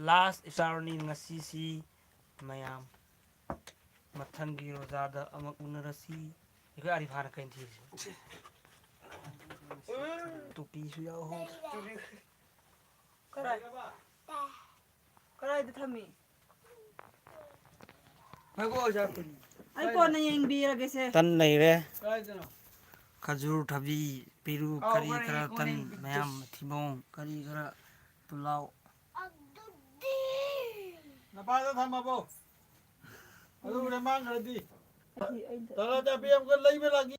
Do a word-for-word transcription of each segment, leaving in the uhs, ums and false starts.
Last ꯏꯐꯇꯥꯔꯅꯤ ꯉꯁꯤꯁꯤ ꯃꯌꯥꯝ꯫ ꯃꯊꯪꯒꯤ ꯔꯣꯖꯥꯗ ꯑꯃꯨꯛ ꯎꯅꯔꯁꯤ꯫ ꯑꯩꯈꯣꯏ ꯑꯥꯔꯤꯐꯥꯅ ꯀꯩꯅꯣ ꯊꯤꯔꯤꯁꯦ? ꯇꯨꯄꯤꯁꯨ ꯌꯥꯎꯍꯧꯗ꯭ꯔꯦ꯫ ꯀꯗꯥꯏ? ꯀꯗꯥꯏꯗ ꯊꯝꯃꯤ? ꯉꯥꯏꯈꯣ, ꯑꯣꯖꯥ ꯀꯨꯟ꯫ ꯑꯩ ꯀꯣꯟꯅ ꯌꯦꯡꯕꯤꯔꯒꯦꯁꯦ꯫ ꯇꯟ ꯂꯩꯔꯦ꯫ ꯀꯗꯥꯏꯗꯅꯣ? ꯈꯖꯨꯔ, ꯊꯕꯤ, ꯄꯦꯔꯨꯛ, ꯑꯧ, ꯀꯔꯤ ꯍꯣꯔꯦꯟ ꯀꯔꯥ, ꯌꯦꯡꯉꯣ, ꯇꯟ ꯌꯦꯡꯉꯣ꯫ ꯃꯌꯥꯝ, ꯊꯤꯕꯣꯡ, ꯀꯔꯤ ꯀꯔꯥ, ꯄꯨꯂꯥꯎ꯫ ꯅꯄꯥꯗ ꯊꯝꯃꯕꯣ? ꯑꯗꯨ ꯎꯔꯦ ꯃꯥꯡꯈ꯭ꯔꯗꯤ꯫ ꯑꯩ, ꯑꯩ ꯇꯔꯥꯗ ꯑꯕꯦꯝꯒ ꯂꯩꯕ ꯂꯥꯛꯏ꯫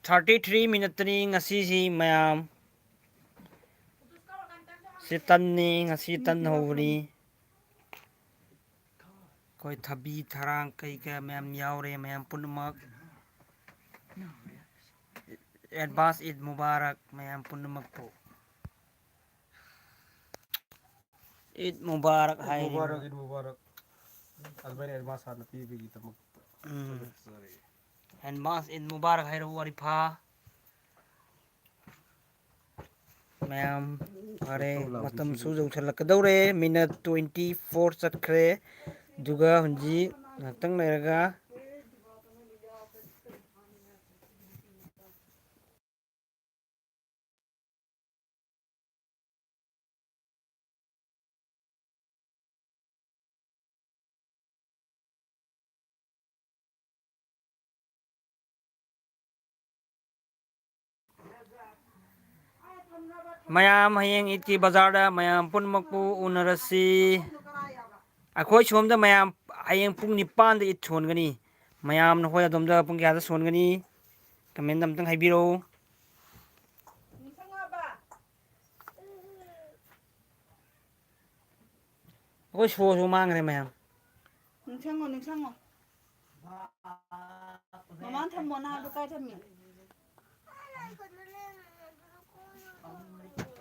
ꯊꯥꯔꯇꯤ ꯊ꯭ꯔꯤ ꯃꯤꯅꯠꯇꯅꯤ ꯉꯁꯤꯁꯤ ꯃꯌꯥꯝ꯫ ꯁꯤ ꯇꯟꯅꯤ, ꯉꯁꯤ ꯇꯟ ꯍꯧꯕꯅꯤ꯫ ꯑꯩꯈꯣꯏ ꯊꯕꯤ ꯊꯔꯥꯡ ꯀꯩ ꯀꯌꯥ ꯃꯌꯥꯝ ꯌꯥꯎꯔꯦ, ꯃꯌꯥꯝ ꯄꯨꯝꯅꯃꯛ꯫ ꯑꯦꯗꯚꯥꯟꯁ ꯏꯗ ꯃꯨꯕꯥꯔꯛ ꯃꯌꯥꯝ ꯄꯨꯝꯅꯃꯛꯄꯨ꯫ ꯏꯗ ꯃꯨꯕꯥꯔꯛ ꯏꯗ ꯍꯥꯏꯔꯤꯕ꯫ ꯃꯨꯕꯥꯔꯛ, ꯏꯗ ꯃꯨꯕꯥꯔꯛ꯫ ꯑꯗꯨꯃꯥꯏꯅ ꯑꯦꯗꯚꯥꯟꯁ ꯍꯥꯟꯅ ꯄꯤꯕꯒꯤꯗꯃꯛꯇ ꯎꯝ꯫ ꯊꯥꯒꯠꯆꯔꯤ꯫ ꯑꯦꯗꯚꯥꯟꯁ ꯏꯗ ꯃꯨꯕꯥꯔꯛ ꯍꯥꯏꯔꯕ ꯑꯥꯔꯤꯐꯥ꯫ ꯃꯌꯥꯝ ꯐꯔꯦ, ꯃꯇꯝꯁꯨ ꯌꯧꯁꯜꯂꯛꯀꯗꯧꯔꯦ, ꯃꯤꯅꯠ ꯇ꯭ꯋꯦꯟꯇꯤ ꯐꯣꯔ ꯆꯠꯈ꯭ꯔꯦ꯫ ꯑꯗꯨꯒ ꯍꯧꯖꯤꯛ ꯉꯥꯏꯍꯥꯛꯇꯪ ꯂꯩꯔꯒ ꯃꯌꯥꯝ ꯍꯌꯦꯡ ꯏꯗꯀꯤ ꯕꯖꯥꯔꯗ ꯃꯌꯥꯝ ꯄꯨꯝꯅꯃꯛꯄꯨ ꯎꯅꯔꯁꯤ꯫ ꯑꯩꯈꯣꯏ ꯁꯣꯝꯗ ꯃꯌꯥꯝ ꯍꯌꯦꯡ ꯄꯨꯡ ꯅꯤꯄꯥꯟꯗ ꯏꯗ ꯁꯣꯟꯒꯅꯤ꯫ ꯃꯌꯥꯝ ꯅꯈꯣꯏ ꯑꯗꯣꯝꯗ ꯄꯨꯡ ꯀꯌꯥꯗ ꯁꯣꯟꯒꯅꯤ? ꯀꯃꯦꯟꯗ ꯑꯝꯇꯪ ꯍꯥꯏꯕꯤꯔꯛꯎ꯫ ꯑꯩꯈꯣꯏ ꯁꯣꯁꯨ ꯃꯥꯡꯈ꯭ꯔꯦ ꯃꯌꯥꯝ꯫ ꯅꯤꯡꯁꯪꯉꯣ, ꯅꯤꯡꯁꯪꯉꯣ꯫ ꯃꯃꯥꯅ ꯊꯝꯃꯣꯅ ꯍꯥꯏꯕꯗꯣ ꯀꯥꯏ ꯊꯝꯃꯤ?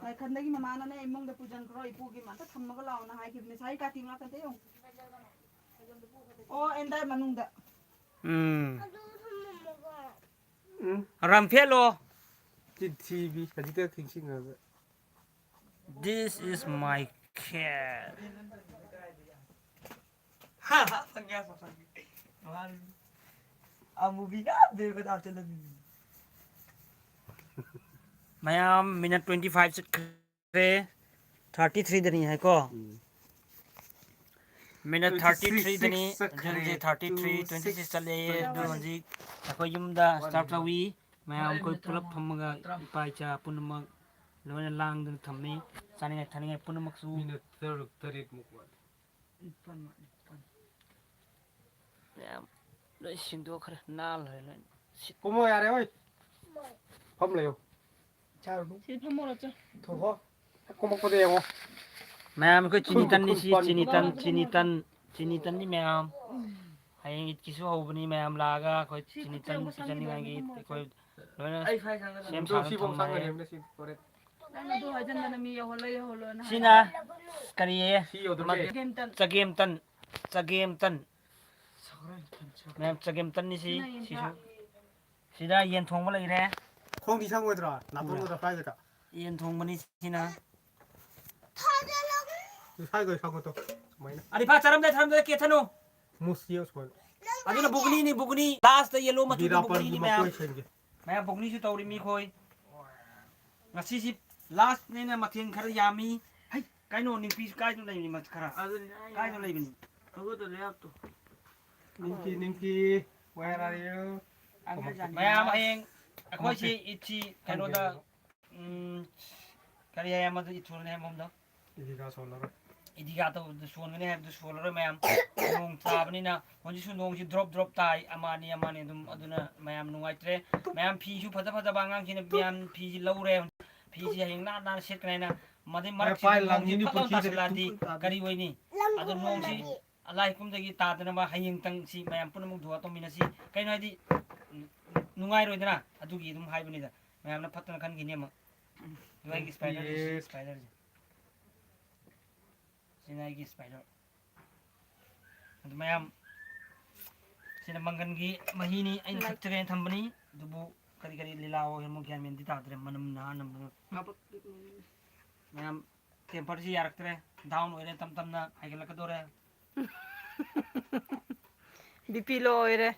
ꯂꯥꯏꯈꯟꯗꯒꯤ ꯃꯃꯥꯅꯅꯦ, "ꯏꯃꯨꯡꯗ ꯄꯨꯖꯟꯈ꯭ꯔꯣ, ꯏꯄꯨꯒꯤ ꯑꯝꯇ ꯊꯝꯃꯒ ꯂꯥꯛꯑꯣꯅ" ꯍꯥꯏꯈꯤꯕꯅꯦ꯫ ꯁꯥꯏ ꯀꯥꯇꯤ ꯉꯥꯛꯇ ꯑꯝꯇ ꯌꯦꯡꯉꯨ꯫ ꯑꯣ, ꯑꯦꯟꯗꯥꯏ ꯃꯅꯨꯡꯗ꯫ ꯎꯝ꯫ ꯎꯝ꯫ ꯔꯝꯐꯦꯂꯣ꯫ ꯆꯤꯟ ꯊꯤꯕꯤ, ꯍꯧꯖꯤꯛꯇ ꯈꯤꯡꯁꯤꯡꯉꯒ꯫ This is my cat. ꯐꯪꯉꯦ, ꯐꯪꯉꯦ꯫ ꯃꯥꯅꯤ꯫ ꯑꯃꯨꯕꯤ ꯉꯥꯛ ꯕꯦꯕ ꯇꯥ ꯆꯠꯂꯝꯃꯤ꯫ ꯃꯌꯥꯝ, minute twenty five ꯆꯠꯈ꯭ꯔꯦ꯫ Thirty three ꯗꯅꯤ ꯍꯥꯏꯀꯣ꯫ ꯎꯝ꯫ Minute thirty three ꯗꯅꯤ꯫ Twenty six ꯆꯠꯈ꯭ꯔꯦ꯫ ꯍꯧꯖꯤꯛ thirty three, twenty six ꯆꯠꯂꯦ꯫ ꯑꯗꯨ ꯍꯧꯖꯤꯛ ꯑꯩꯈꯣꯏ ꯌꯨꯝꯗ start ꯇꯧꯏ꯫ ꯃꯌꯥꯝ ꯑꯩꯈꯣꯏ ꯄꯨꯂꯞ ꯐꯝꯃꯒ ꯏꯄꯥ ꯏꯆꯥ ꯄꯨꯝꯅꯃꯛ ꯂꯣꯏꯅ ꯂꯥꯡꯗꯨꯅ ꯊꯝꯃꯤ꯫ ꯆꯥꯅꯤꯡꯉꯥꯏ ꯊꯛꯅꯤꯡꯉꯥꯏ ꯄꯨꯝꯅꯃꯛꯁꯨ꯫ Minute ꯇꯔꯨꯛ ꯇꯔꯦꯠꯃꯨꯛ ꯋꯥꯠꯂꯤ꯫ ꯅꯤꯄꯥꯟ ꯋꯥꯠꯂꯤ, ꯅꯤꯄꯥꯟ꯫ ꯃꯌꯥꯝ ꯂꯣꯏ ꯁꯦꯡꯗꯣꯛꯈ꯭ꯔꯦ, ꯅꯥꯜꯂꯦ ꯂꯣꯏꯅ꯫ ꯁꯤꯠ꯫ ꯀꯨꯝꯃꯣ ꯌꯥꯔꯦ, ꯍꯣꯏ꯫ ꯐꯝ ꯂꯩꯌꯣ꯫ ꯁꯤꯗ ꯐꯝꯃꯣꯔꯣ, ꯆꯣ꯫ ꯊꯣꯛꯈꯣ꯫ ꯍꯦꯛ ꯀꯨꯝꯃꯛꯄꯗ ꯌꯦꯡꯉꯣ꯫ ꯃꯌꯥꯝ ꯑꯩꯈꯣꯏ ꯆꯤꯅꯤ ꯈꯨꯟ, ꯇꯟꯅꯤ ꯈꯨꯟ ꯁꯤ, ꯄꯟ ꯆꯤꯅꯤ ꯇꯟ, ꯈꯨꯟ꯫ ꯆꯤꯅꯤ ꯇꯟ, ꯆꯤꯅꯤ ꯇꯟꯅꯤ ꯃꯌꯥꯝ꯫ ꯍꯌꯦꯡ ꯏꯗꯀꯤꯁꯨ ꯍꯧꯕꯅꯤ, ꯃꯌꯥꯝ ꯂꯥꯛꯑꯒ ꯑꯩꯈꯣꯏ ꯁꯤ ꯆꯤꯅꯤ ꯈꯨꯠꯁꯦ ꯇꯟ ꯑꯃꯨꯛ ꯄꯤꯖꯅꯤꯡꯉꯥꯏꯒꯤ ꯁꯪꯒꯗꯕꯅꯤ, ꯑꯩꯈꯣꯏ ꯂꯣꯏꯅ ꯑꯩ ꯐꯥꯏ ꯁꯪꯒꯗꯕꯅꯤ꯫ ꯁꯦꯝ ꯑꯗꯣ ꯁꯥꯗꯨꯅ ꯁꯤꯕꯨ ꯊꯝꯃꯦ꯫ ꯁꯪꯒꯗꯕꯅꯤ, ꯁꯤ ꯐꯣꯔꯦ꯫ ꯅꯪ ꯑꯗꯨ ꯍꯥꯏꯖꯟꯗꯅ ꯃꯤ ꯌꯧꯍꯜꯂꯣ, ꯌꯧꯍꯜꯂꯣꯅ ꯁꯤꯅ ꯍꯥꯏ꯫ ꯀꯔꯤ? ꯁꯤ ꯌꯧꯗ꯭ꯔꯣ? ꯃꯗꯨ ꯆꯒꯦꯝ ꯇꯟ꯫ ꯆꯒꯦꯝ ꯇꯟ꯫ ꯆꯒꯦꯝ ꯇꯟ꯫ ꯁꯒꯣꯜ ꯇꯟ, ꯁꯒꯣꯜ ꯃꯌꯥꯝ ꯇꯟ꯫ ꯆꯒꯦꯝ ꯇꯟꯅꯤ ꯁꯤ, ꯁꯤꯅ ꯌꯦꯟ ꯁꯤꯁꯨ꯫ ꯁꯥ꯫ ꯁꯤꯗ ꯌꯦꯟ ꯊꯣꯡꯕ ꯂꯩꯔꯦ꯫ ꯈꯣꯡꯗꯤ ꯁꯪꯉꯣꯏꯗ꯭ꯔꯣ? ꯅꯥꯇꯣꯟ ꯎꯔꯦ꯫ ꯈꯛꯇ ꯐ꯭ꯔꯥꯏ ꯈꯛꯇ꯫ ꯌꯦꯟ ꯊꯣꯡꯕꯅꯤ ꯁꯤꯅ꯫ ꯁꯥꯏꯗꯣ ꯁꯪꯉꯣ ꯇꯣ꯫ ꯁꯨꯃꯥꯏꯅ꯫ ꯑꯔꯤꯐꯥ ꯆꯥꯔꯝꯗꯥꯏ ꯊꯥꯔꯝꯗꯥꯏ ꯀꯦꯊꯅꯨ꯫ ꯃꯨꯁꯤ ꯌꯦꯡꯉꯨ ꯁꯨꯃꯥꯏꯅ꯫ ꯑꯗꯨꯅ ꯕꯨꯒꯅꯤꯅꯤ, ꯕꯨꯒꯅꯤ꯫ Last ꯌꯦꯜꯂꯣ ꯃꯆꯨꯒꯤ ꯕꯤꯔꯥꯄꯥꯟꯒꯤ ꯕꯨꯒꯅꯤꯅꯤ ꯃꯌꯥꯝ꯫ ꯃꯀꯣꯏ ꯁꯦꯝꯒꯦ꯫ ꯃꯌꯥꯝ ꯕꯨꯒꯅꯤꯁꯨ ꯇꯧꯔꯤ ꯃꯤꯈꯣꯏ꯫ ꯉꯁꯤꯁꯤ last ꯅꯤꯅ ꯃꯊꯦꯜ ꯈꯔ ꯌꯥꯝꯃꯤ꯫ ꯍꯩ, ꯀꯩꯅꯣ ꯅꯤꯡꯄꯤꯁꯨ ꯀꯥꯏꯗꯅ ꯂꯩꯔꯤ ꯃꯁ-, ꯈꯔ? ꯑꯗꯨꯅꯤ ꯑꯩꯅ ꯀꯥꯏꯗꯅ ꯂꯩꯕꯅꯤ? ꯑꯗꯨꯗ ꯂꯦꯞꯇꯣ꯫ ꯅꯤꯡꯀꯤ, ꯅꯤꯡꯀꯤ, where are you? ꯃꯌꯥꯝ ꯍꯌꯦꯡ ꯑꯩꯈꯣꯏꯁꯤ ꯏꯠꯁꯤ ꯀꯩꯅꯣꯗ, ꯎꯝ, ꯀꯔꯤ ꯍꯥꯏ ꯃꯗꯨ ꯏꯠ ꯁꯣꯟꯒꯅꯤ ꯍꯥꯏꯕ ꯃꯐꯝꯗꯣ? ꯏꯗꯤꯒꯥ ꯁꯣꯜꯂꯔꯣꯏ꯫ ꯏꯗꯤꯒꯥ ꯇꯧꯕꯗꯨ ꯁꯣꯟꯒꯅꯤ ꯍꯥꯏꯕꯗꯨ ꯁꯣꯜꯂꯔꯣꯏ ꯃꯌꯥꯝ꯫ ꯅꯣꯡ ꯇꯥꯕꯅꯤꯅ ꯍꯧꯖꯤꯛꯁꯨ ꯅꯣꯡꯁꯤ drop drop ꯇꯥꯏ, ꯑꯃ ꯑꯅꯤ, ꯑꯃ ꯑꯅꯤ ꯑꯗꯨꯝ, ꯑꯗꯨꯅ ꯃꯌꯥꯝ ꯅꯨꯡꯉꯥꯏꯇ꯭ꯔꯦ꯫ ꯃꯌꯥꯝ ꯐꯤꯁꯨ ꯐꯖ ꯐꯖꯕ ꯑꯉꯥꯡꯁꯤꯡꯅ ꯃꯌꯥꯝ ꯐꯤꯁꯤ ꯂꯧꯔꯦ꯫ ꯐꯤꯁꯤ ꯍꯌꯦꯡ ꯅꯥꯟ ꯅꯥꯟꯅ ꯁꯦꯠꯀꯅꯤ ꯍꯥꯏꯅ꯫ ꯃꯗꯩ ꯃꯔꯛꯁꯤꯗ ꯄꯥꯏ ꯅꯣꯡꯁꯤ ꯂꯥꯡꯉꯤꯅꯤ ꯐꯠ ꯂꯥꯎ ꯄꯨꯈ꯭ꯔꯤꯗ ꯇꯥꯁꯤꯜꯂꯛꯑꯗꯤ ꯇꯨ-, ꯀꯔꯤ ꯑꯣꯏꯅꯤ? ꯑꯗꯣ ꯅꯣꯡꯁꯤ ꯑꯂꯥꯏ ꯀꯨꯝꯗꯒꯤ ꯇꯥꯗꯅꯕ ꯍꯌꯦꯡꯇꯪ ꯁꯤ ꯃꯌꯥꯝ ꯄꯨꯝꯅꯃꯛ ꯗꯨꯋꯥ ꯇꯧꯃꯤꯟꯅꯁꯤ꯫ ꯀꯩꯅꯣ ꯍꯥꯏꯗꯤ, ꯎꯝ, ꯅꯨꯡꯉꯥꯏꯔꯣꯏꯗꯅ, ꯑꯗꯨꯒꯤ ꯑꯗꯨꯝ ꯍꯥꯏꯕꯅꯤꯗ꯫ ꯃꯌꯥꯝꯅ ꯐꯠꯇꯅ ꯈꯟꯈꯤꯅꯤ ꯑꯃꯨꯛ꯫ ꯑꯗꯨ ꯑꯩꯒꯤ ꯁ꯭ꯄꯥꯏꯗꯔꯁꯦ, ꯁꯤ ꯁ꯭ꯄꯥꯏꯗꯔꯁꯦ꯫ ꯁꯤꯅ ꯑꯩꯒꯤ ꯁ꯭ꯄꯥꯏꯗꯔ꯫ ꯑꯗꯨ ꯃꯌꯥꯝ, ꯁꯤꯅ ꯃꯪꯒꯟꯒꯤ ꯃꯍꯤꯅꯤ, ꯑꯩꯅ ꯊꯛꯆꯒꯦꯅ ꯊꯝꯕꯅꯤ꯫ ꯑꯗꯨꯕꯨ ꯀꯔꯤ ꯀꯔꯤ ꯂꯤꯂꯥ ꯑꯣꯏꯔꯃꯣ ꯒ꯭ꯌꯥꯟ ꯃꯦꯟꯗꯤ ꯇꯥꯗ꯭ꯔꯦ, ꯃꯅꯝ ꯅꯍꯥ ꯅꯝꯕꯗꯣ꯫ ꯃꯌꯥꯝ, ꯇꯦꯝꯄꯔꯁꯤ ꯌꯥꯔꯛꯇ꯭ꯔꯦ, ꯗꯥꯎꯟ ꯑꯣꯏꯔꯦ, ꯇꯞ ꯇꯞꯅ ꯍꯥꯏꯒꯠꯂꯛꯀꯗꯧꯔꯦ꯫ ꯕꯤ ꯄꯤ ꯂꯣ ꯑꯣꯏꯔꯦ꯫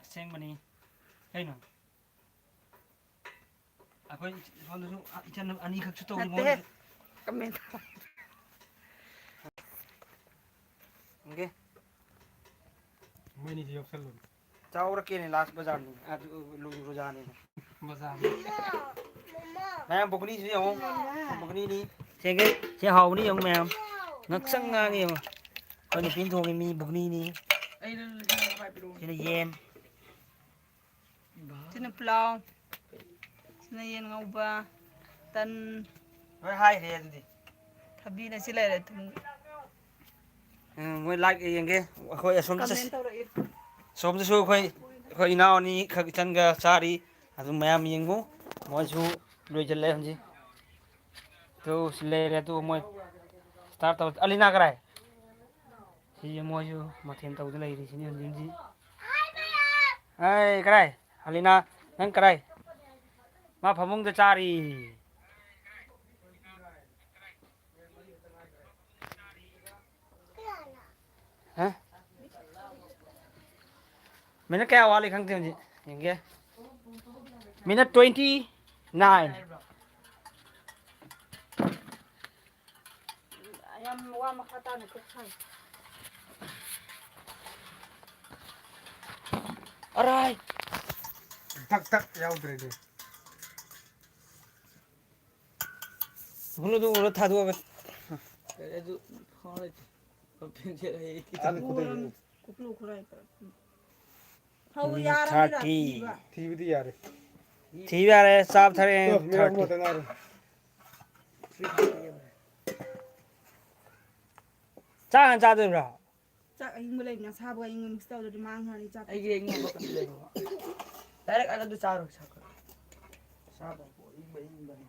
ꯑꯁꯦꯡꯕꯅꯤ꯫ ꯀꯩꯅꯣ? ꯑꯩꯈꯣꯏ ꯁꯣꯝꯗꯁꯨ ꯏꯆꯟ ꯑꯅꯤꯈꯛꯁꯨ ꯇꯧꯔꯤ, ꯅꯠꯇꯦ꯫ ꯃꯣꯏꯅ꯫ ꯀꯃꯦꯟ ꯊꯥꯎ꯫ ꯑꯣꯀꯦ꯫ ꯃꯣꯏꯅꯤꯁꯤ ꯌꯣꯛꯁꯜꯂꯨ꯫ ꯆꯥꯎꯔꯛꯀꯦꯅꯦ, ꯂꯥꯁ ꯕꯖꯥꯔꯅꯤ꯫ ꯑꯗꯨ ꯂꯨ-, ꯕꯖꯥꯔꯅꯤ꯫ ꯕꯖꯥꯔꯅꯤ꯫ ꯃꯌꯥꯝ ꯕꯨꯛꯅꯤꯁꯤ ꯌꯦꯡꯉꯣ꯫ ꯕꯨꯛꯅꯤꯅꯤ꯫ ꯁꯦꯡꯒꯦ꯫ ꯁꯤ ꯍꯥꯎꯕꯅꯤ ꯌꯦꯡꯉꯨ ꯃꯌꯥꯝ꯫ ꯉꯛꯁꯪ ꯉꯥꯡꯉꯤ ꯌꯦꯡꯉꯨ꯫ ꯑꯩꯈꯣꯏ ꯅꯨꯄꯤꯅ ꯊꯣꯡꯉꯤ ꯃꯤ ꯕꯨꯛꯅꯤꯅꯤ꯫ ꯁꯤꯅ ꯌꯦꯟ꯫ ꯁꯤꯅ ꯄ꯭ꯂꯥꯎ, ꯁꯤꯅ ꯌꯦꯟ ꯉꯧꯕ, ꯇꯟ꯫ ꯂꯣꯏ ꯍꯥꯏꯈ꯭ꯔꯦ ꯑꯗꯨꯗꯤ꯫ ꯊꯕꯤꯅ ꯁꯤ ꯂꯩꯔꯦ, ꯊꯨꯝ꯫ ꯎꯝ, ꯃꯣꯏ ꯂꯥꯏꯛ ꯌꯦꯡꯒꯦ꯫ ꯑꯩꯈꯣꯏ ꯑꯁꯣꯝꯗ ꯆꯠꯁꯤ꯫ ꯀꯃꯦꯟ ꯇꯧꯔꯛꯏ꯫ ꯑꯁꯣꯝꯗꯁꯨ ꯑꯩꯈꯣꯏ, ꯑꯩꯈꯣꯏ ꯏꯅꯥꯎ ꯑꯅꯤꯈꯛ ꯏꯆꯟꯒ ꯆꯥꯔꯤ꯫ ꯑꯗꯨꯝ ꯃꯌꯥꯝ ꯌꯦꯡꯉꯨ꯫ ꯃꯣꯏꯁꯨ ꯂꯣꯏꯁꯤꯜꯂꯦ ꯍꯧꯖꯤꯛ꯫ ꯑꯗꯨ ꯁꯤ ꯂꯩꯔꯦ꯫ ꯑꯗꯨ ꯃꯣꯏ ꯁ꯭ꯇꯥꯔꯠ ꯇꯧ꯫ ꯑꯂꯤꯅꯥ ꯀꯔꯥꯏ? ꯁꯤꯁꯦ ꯃꯣꯏꯁꯨ ꯃꯊꯦꯜ ꯇꯧꯗ ꯂꯩꯔꯤꯁꯤꯅꯤ ꯍꯧꯖꯤꯛ ꯍꯧꯖꯤꯛ꯫ ꯑꯩ ꯀꯔꯥꯏ? ꯑꯂꯤꯅꯥ, ꯅꯪ ꯀꯔꯥꯏ? ꯃꯥ ꯐꯃꯨꯡꯗ ꯆꯥꯔꯤ꯫ ꯍꯥ? ꯃꯤꯅꯠ ꯀꯌꯥ ꯋꯥꯠꯂꯤ ꯈꯪꯗꯦ ꯍꯧꯖꯤꯛ꯫ ꯌꯦꯡꯒꯦ꯫ Minute twenty nine꯫ ꯌꯥꯝ ꯋꯥ ꯃꯈꯥ ꯇꯥꯅ ꯀꯣꯛ ꯁꯥꯏ꯫ ꯑꯔꯥꯏ! ꯊꯛ ꯊꯛ ꯌꯥꯎꯗ꯭ꯔꯦꯅꯦ꯫ ꯎꯔꯣ, ꯑꯗꯨ ꯎꯔꯣ, ꯊꯥꯗꯣꯛꯑꯒ꯫ ꯑꯗꯨ ꯐꯥꯎꯔꯗꯤ ꯀꯝꯄꯦꯟꯁꯦꯠ ꯍꯌꯦ꯫ ꯆꯥꯅ ꯈꯨꯗꯩ꯫ ꯀꯨꯀꯂꯨ ꯈꯨꯔꯥꯏ ꯇꯧꯔ꯫ ꯐꯧ ꯃꯤꯅꯤꯠ ꯌꯥꯔꯕꯅꯤꯅ thirty꯫ ꯊꯤꯕ꯫ ꯊꯤꯕꯗꯤ ꯌꯥꯔꯦ꯫ ꯊꯤꯕ ꯌꯥꯔꯦ, ꯆꯥꯕ ꯊꯛꯑꯦ, ꯇꯣ, ꯃꯤꯅꯤꯠ ꯑꯍꯨꯝ thirty꯫ ꯈꯛꯇ ꯉꯥꯏꯔꯦ꯫ ꯆꯥꯛ ꯍꯥꯟꯅ ꯆꯥꯗꯣꯏꯕ꯭ꯔꯣ? ꯆꯥꯛ ꯑꯏꯪꯕ ꯂꯩꯕꯅꯤ, ꯑꯁꯥꯕꯒ ꯑꯏꯪꯕ mix ꯇꯧꯗ꯭ꯔꯗꯤ ꯃꯥꯡꯈ꯭ꯔꯅꯤ ꯆꯥꯛ꯫ ꯑꯩꯒꯤ ꯑꯏꯪꯕ ꯕꯣꯇꯜ ꯂꯩꯔꯨꯕ꯫ Direct ꯑꯗꯨ ꯆꯥꯔꯣ, ꯆꯥꯛ꯫ ꯑꯁꯥꯕ ꯄꯣ-, ꯑꯏꯪꯕ ꯑꯏꯪꯕꯅꯤ꯫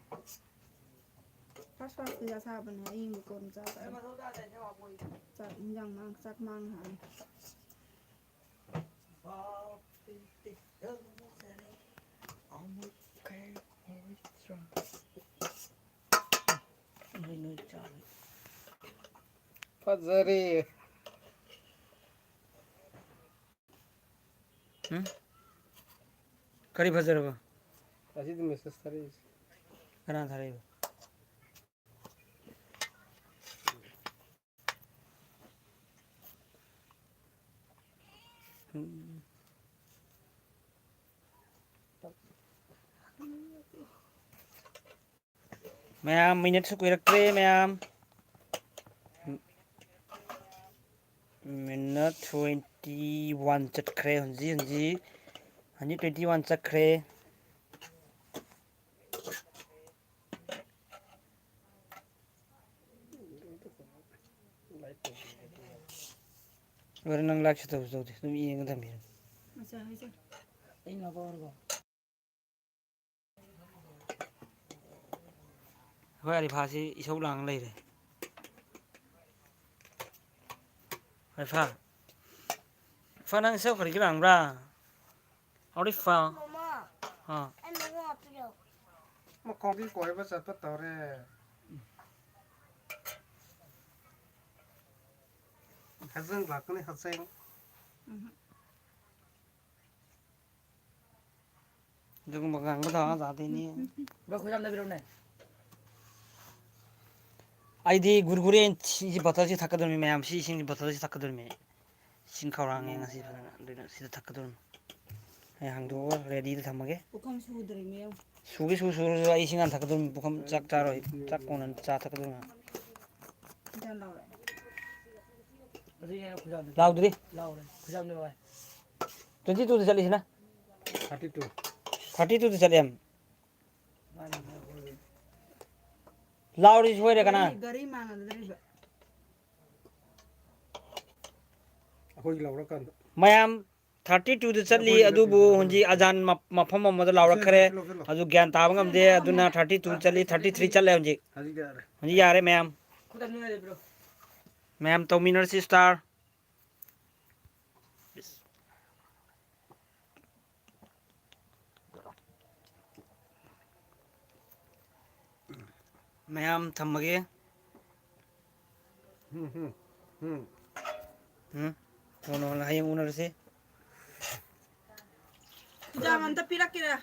First class ꯀꯤꯗꯤ ꯑꯁꯥꯕꯅꯦ, ꯑꯏꯪꯕ ꯀꯣꯟꯅ ꯆꯥ ꯇꯥꯔꯦ꯫ ꯆꯥꯛ ꯏꯟꯖꯥꯡ ꯃꯥꯡ-, ꯆꯥꯛ ꯃꯥꯡꯈ꯭ꯔꯅꯤ꯫ ꯅꯣꯏ, ꯅꯣꯏ ꯆꯥꯔꯣ꯫ ꯐꯖꯔꯦ꯫ ꯎꯝ? ꯀꯔꯤ ꯐꯖꯔꯕ? ꯑꯁꯤꯗꯤ message ꯊꯥꯔꯛꯏꯁꯦ꯫ ꯀꯅꯥ ꯊꯥꯔꯛꯏꯕ? ꯎꯝ꯫ ꯃꯌꯥꯝ, minute ꯁꯨ ꯀꯨꯏꯔꯛꯇ꯭ꯔꯦ, ꯃꯌꯥꯝ꯫ Minute twenty one ꯆꯠꯈ꯭ꯔꯦ ꯍꯧꯖꯤꯛ, ꯍꯧꯖꯤꯛ꯫ ꯍꯧꯖꯤꯛ twenty one ꯆꯠꯈ꯭ꯔꯦ꯫ ꯂꯣꯏꯔꯦ, ꯅꯪ like ꯁꯨ ꯇꯧꯁꯨ ꯇꯧꯗꯦ, ꯑꯗꯨꯝ ꯌꯦꯡꯉ ꯊꯝꯕꯤꯔꯣ꯫ ꯃꯆꯥ ꯍꯥꯏꯁꯦ꯫ ꯑꯩ ꯉꯥꯎꯕ ꯑꯣꯏꯔꯕꯣ? ꯑꯩꯈꯣꯏ ꯑꯔꯤꯐꯥꯁꯤ ꯏꯁꯧ ꯂꯥꯡ ꯂꯩꯔꯦ꯫ ꯑꯔꯤꯐꯥ, ꯑꯔꯤꯐꯥ, ꯅꯪ ꯏꯁꯧ ꯀꯔꯤꯒꯤ ꯂꯥꯡꯕ꯭ꯔꯥ? ꯑꯔꯤꯐꯥ꯫ ꯃꯃꯥ, ꯑꯥ꯫ ꯑꯩ ꯃꯉꯥ ꯄꯤꯔꯛꯑꯣ꯫ ꯃꯈꯣꯡꯗꯤ ꯀꯣꯏꯕ ꯆꯠꯄ ꯇꯧꯔꯦ꯫ ꯍꯖꯤꯡ ꯂꯥꯛꯀꯅꯤ, ꯍꯖꯤꯡ꯫ ꯎꯝ꯫ ꯑꯗꯨꯒꯨꯝꯕ ꯉꯥꯡꯕ ꯇꯥ ꯇꯥꯗꯣꯏꯅꯤ꯫ ꯕ꯭ꯔꯣ, ꯈꯨꯗꯥꯝꯗ ꯄꯤꯔꯛꯎꯅꯦ꯫ ꯑꯩꯗꯤ ꯒꯨꯔꯒꯨꯔꯤ ꯁꯤ ꯕꯣꯇꯜꯁꯤ ꯊꯛꯀꯗꯧꯔꯤꯃꯤ ꯃꯌꯥꯝ, ꯁꯤ ꯏꯁꯤꯡ ꯕꯣꯇꯜꯁꯤ ꯊꯛꯀꯗꯧꯔꯤꯃꯤ꯫ ꯏꯁꯤꯡ ꯈꯧꯔꯥꯡꯉꯦ ꯉꯁꯤ ꯐꯖꯅ, ꯑꯗꯨꯅ ꯁꯤꯗ ꯊꯛꯀꯗꯧꯔꯤꯃꯤ꯫ ꯑꯩ ꯍꯥꯡꯗꯣꯛꯑꯒ ready ꯗ ꯊꯝꯃꯒꯦ꯫ ꯄꯨꯈꯝ ꯁꯨꯗ꯭ꯔꯤꯃꯤ꯫ ꯁꯨꯒꯦ ꯁꯨ ꯁꯨꯔꯁꯨ ꯑꯩ ꯏꯁꯤꯡ ꯍꯥꯟꯅ ꯊꯛꯀꯗꯧꯔꯤꯃꯤ, ꯄꯨꯈꯝ ꯆꯥꯛ ꯆꯥꯔꯣꯏ, ꯆꯥꯛ ꯀꯣꯟꯅ ꯆꯥ ꯊꯛꯀꯗꯧꯔꯤꯃꯤ꯫ ꯈꯨꯗꯥꯝ ꯂꯥꯎꯔꯦ꯫ ꯑꯗꯨꯗꯤ ꯑꯩꯅ ꯈꯨꯗꯥꯝꯗ ꯂꯥꯎꯗ꯭ꯔꯤ꯫ ꯂꯥꯎꯔꯦ꯫ ꯈꯨꯗꯥꯝꯗ ꯂꯥꯎꯔꯦ꯫ Twenty two ꯗ ꯆꯠꯂꯤꯁꯤꯅ? Thirty two꯫ Thirty two ꯗ ꯆꯠꯂꯦ꯫ ꯂꯥꯎꯔꯤ ꯁꯣꯏꯔꯦ ꯀꯅꯥ? ꯒꯥꯔꯤ, ꯒꯥꯔꯤ ꯃꯥꯟꯅꯗ꯭ꯔꯤꯕ꯫ ꯑꯩꯈꯣꯏꯒꯤ ꯂꯥꯎꯔꯀꯥꯟꯗ꯫ ꯃꯌꯥꯝ ꯊꯥꯔꯇꯤ ꯇꯨꯗ ꯆꯠꯂꯤ, ꯑꯩꯈꯣꯏꯒꯤ ꯑꯗꯨꯕꯨ ꯅꯠꯇꯦ, ꯍꯧꯖꯤꯛ ꯑꯖꯥꯟ ꯃ-, ꯃꯐꯝ ꯑꯃꯗ ꯂꯥꯎꯔꯛꯈ꯭ꯔꯦ꯫ ꯆꯠꯂꯣ, ꯆꯠꯂꯣ, ꯆꯠꯂꯣ꯫ ꯑꯗꯨ ꯒ꯭ꯌꯥꯟ ꯇꯥꯕ ꯉꯝꯗꯦ, ꯑꯗꯨꯅ ꯊꯥꯔꯇꯤ ꯇꯨ ꯆꯠꯂꯤ, ꯊꯥꯔꯇꯤ ꯊ꯭ꯔꯤ ꯆꯠꯂꯦ ꯍꯧꯖꯤꯛ꯫ ꯍꯧꯖꯤꯛ ꯌꯥꯔꯦ꯫ ꯍꯧꯖꯤꯛ ꯌꯥꯔꯦ ꯃꯌꯥꯝ꯫ ꯃꯌꯥꯝ ꯇꯧꯃꯤꯟꯅꯔꯁꯤ ꯁ꯭ꯇꯥꯔ꯫ ꯃꯌꯥꯝ ꯊꯝꯃꯒꯦ꯫ ꯎꯝ, ꯎꯝ, ꯎꯝ꯫ ꯎꯝ? ꯍꯣꯏ, ꯍꯣꯏ, ꯍꯌꯦꯡ ꯎꯅꯔꯁꯤ꯫ ꯆꯥꯝ ꯑꯝꯇ ꯄꯤꯔꯛꯀꯦꯔꯥ?